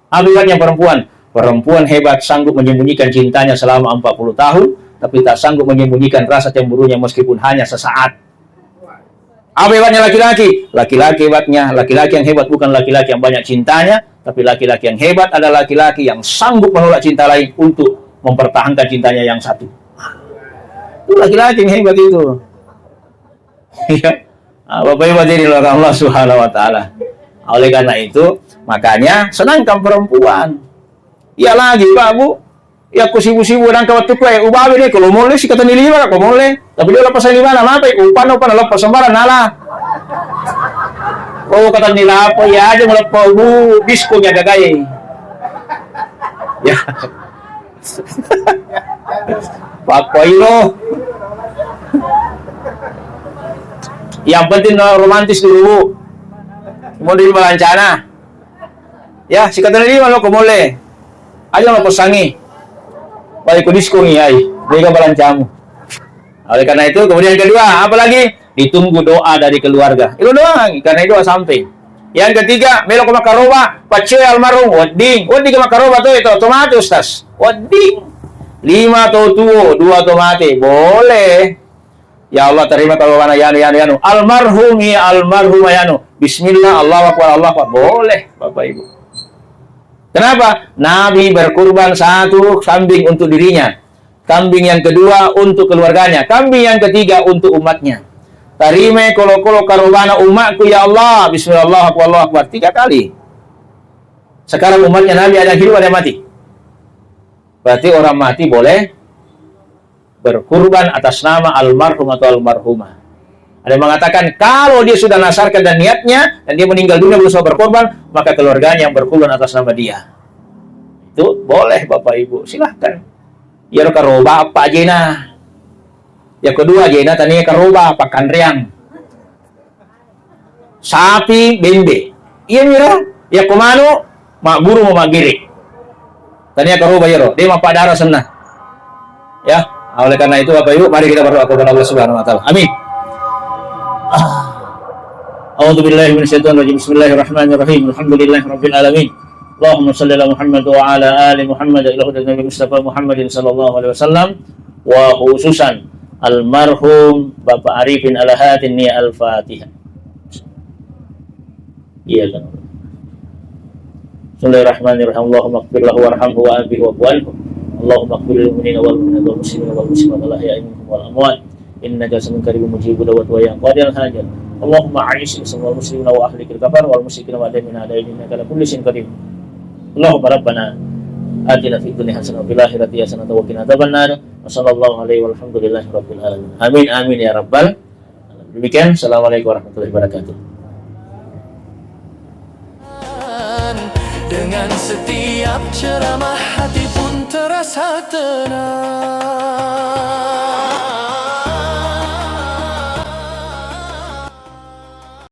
Apa hebatnya perempuan? Perempuan hebat, sanggup menyembunyikan cintanya selama empat puluh tahun, tapi tak sanggup menyembunyikan rasa cemburunya meskipun hanya sesaat. Apa hebatnya laki-laki? Laki-laki hebatnya, laki-laki yang hebat bukan laki-laki yang banyak cintanya, Tapi laki-laki yang hebat adalah laki-laki yang sanggup menolak cinta lain untuk mempertahankan cintanya yang satu. Itu laki-laki yang hebat itu. Iya. Ah, Bapak Ibu hadirin oleh Allah Subhanahu wa Ta'ala. Oleh karena itu, makanya senangkan perempuan. Iya lagi, Pak, Bu. Iya, ku sibu-sibu nangka wettu ku, eh, ubawi deh, kalau mau le, sikatenni lima, kalau mau le. Tapi dia lepas lima, nama apa? Upan, upan, lepas sembarang, nala. Oh, kata nila apa? Iya aja, melepas, Bu, disko nya gagai. Ya. Pakoiro. Yang penting no romantis dulu. Mau di rencana. Ya, sikatenni lima lo ko mole. Aja lo pesangi. Baik ko diskon ai. Dega balancamu. Oleh karena itu, kemudian yang kedua, apa lagi? Ditunggu doa dari keluarga. Itu doang, karena itu doa samping. Yang ketiga, melo ko makaroba, paccio almarhum, wedding. Wedding ko makaroba tuh itu otomatis, tas. Wedding. Lima atau tuo, dua atau mati. Boleh. Ya Allah, terima kalau mana yanu, yanu, yanu. Almarhum, ya almarhum, yanu. Bismillah, Allahu Akbar, Allahu Akbar. Boleh, Bapak Ibu. Kenapa? Nabi berkurban satu kambing untuk dirinya. Kambing yang kedua untuk keluarganya. Kambing yang ketiga untuk umatnya. Tarima kolo-kolo karobana umatku, ya Allah. Bismillah, Allahu Akbar, Allahu Akbar. Tiga kali. Sekarang umatnya Nabi ada yang hidup, ada yang mati. Berarti orang mati boleh berkurban atas nama almarhum atau almarhumah. Ada yang mengatakan, kalau dia sudah nasarkan dan niatnya, dan dia meninggal dunia belum sempat berkorban, maka keluarganya yang berkorban atas nama dia. Itu boleh, Bapak Ibu, silahkan. Iyaro karoba apa ajena? Yang kedua ajena tania karoba, pakanreang. Sapi, bembe. Iya miro, yakko manu, magguru mo maggiri. Tania karoba iyaro, de mappadara senna. Ya, oleh karena itu Bapak Ibu, mari kita berdoa kepada Allah Subhanahu wa Ta'ala. Amin. أعوذ بالله من الشيطان الرجيم. بسم الله الرحمن الرحيم. الحمد لله رب العالمين. اللهم صل على محمد وعلى آل محمد إلى حضرة النبي المصطفى محمد صلى الله عليه وسلم. Wa khususan almarhum Bapak Arifin Al-Hatin ni Al-Fatihah. Iya kan. Bismillahirrahmanirrahim. Allahumma ighfir lahu warhamhu wa afihi wa'fu anhu. Allahumma ighfir lil mu'minina wal mu'minat wal muslimina wal muslimat al ahya'i minhum wal amwat. Innaka sami'un qaribun mujibud da'wat wa ya qadiyal hajat. Allahumma a'izz islam wal muslimina wa ahlikil kafar wal musyrikin wa adai min adai innaka ala kulli syai'in qadir. Allahumma rabbana atina fid dunya hasanah wa fil akhirati hasanah wa qina adzabannar. Wa sallallahu alaihi walhamdulillahi rabbil alamin. Amin, amin ya rabbal alamin. Demikian, assalamualaikum warahmatullahi wabarakatuh. Dengan setiap ceramah hati pun terasa tenang.